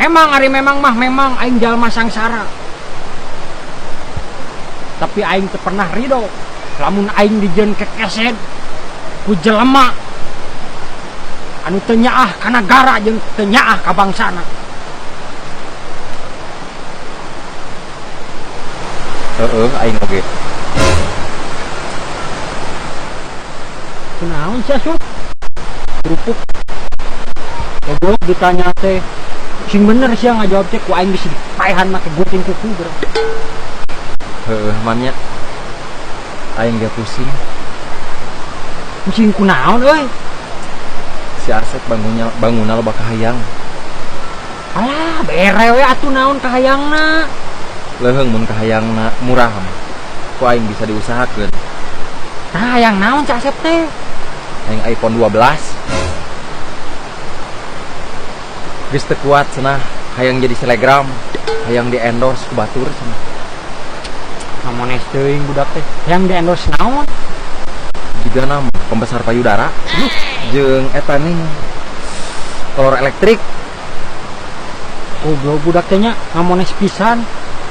Memang ari memang mah memang aing jalma sangsara. Tapi aing teu pernah ridho lamun aing dijieun kekeset ku jelema anu teu nyaah ka nagara jeung teu nyaah ka bangsana. Heeh, aing oge. Kunaon sia, Sup? Kerupuk. Goblok, ditanya teh sing bener sia ngajawab teh, ku aing bisa dipaehan make gunting kuku bro. Heeh, Man, nya. Aing ge pusing. Pusing kunaon euy? Si Asep bangunnya bangunna loba kahayang. Alah, bere we atuh naon kahayangna. Leuheung mun kahayangna murah mah. Ku aing bisa diusahakeun. Nah, hayang naon si Asep teh? Hayang iPhone 12. Geus teu kuat cenah, hayang jadi selegram, hayang di endorse ku batur cenah. Ngamones teuing budak teh. Hayang di endorse naon? Jiga nama pembesar payudara. Jeung eta nih kolor elektrik. Goblok budak teh nya, ngamones pisan.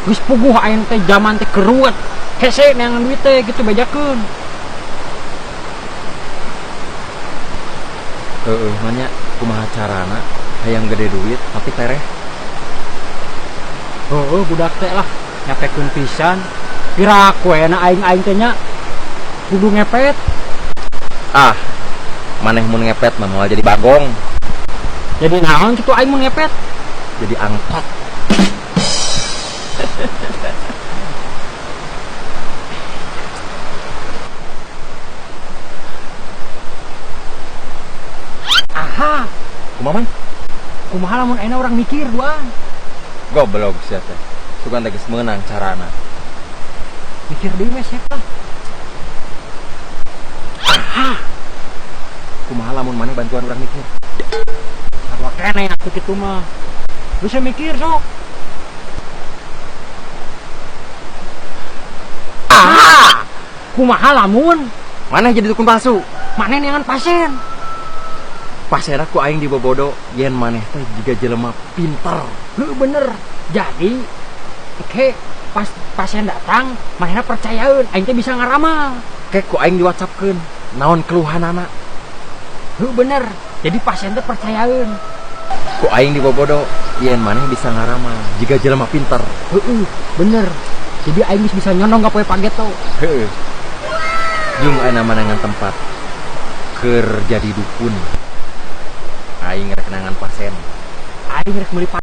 Geus puguh aing teh zaman teh keruet. Hese neangan duit teh gitu, bejakeun. Heeh, Man, nya, kumaha carana hayang gede duit tapi tereh. Heeh, budak teh lah nyapekeun pisan. Piraku we na aing-aing teh nya kudu ngepet. Ah, maneh mun ngepet mah moal jadi bagong. Jadi naon kitu aing mun ngepet? Jadi angkot. Aha. Kumaha, Man? Kumaha lamun ayeuna urang mikir duaan? Goblok sia teh. Sugan teh geus meunang carana. Mikir deui we, Sep, lah. Aha. Kumaha lamun maneh bantuan urang mikir? Sarua keneh atuh kitu mah. Bisa mikir sok. Aha. Kumaha lamun maneh jadi dukun palsu? Maneh neangan pasien. Pasien ku aing dibobodo yen maneh teh jiga jelema pinter. Heuh, bener. Jadi oke, pas pasien datang manehna percayaeun aing teh bisa ngaramal. Ke ku aing di WhatsAppkeun naon keluhanana. Heuh, bener. Jadi pasien teh percayaeun. Ku aing dibobodo yen maneh bisa ngaramal jiga jelema pinter. Heuh, bener. Jadi aing geus bisa nyondong ka poe pageto. Heuh. Jung ayeuna manangan tempat keur jadi dukun. Aing rek neangan pasien. Aing rek meuli.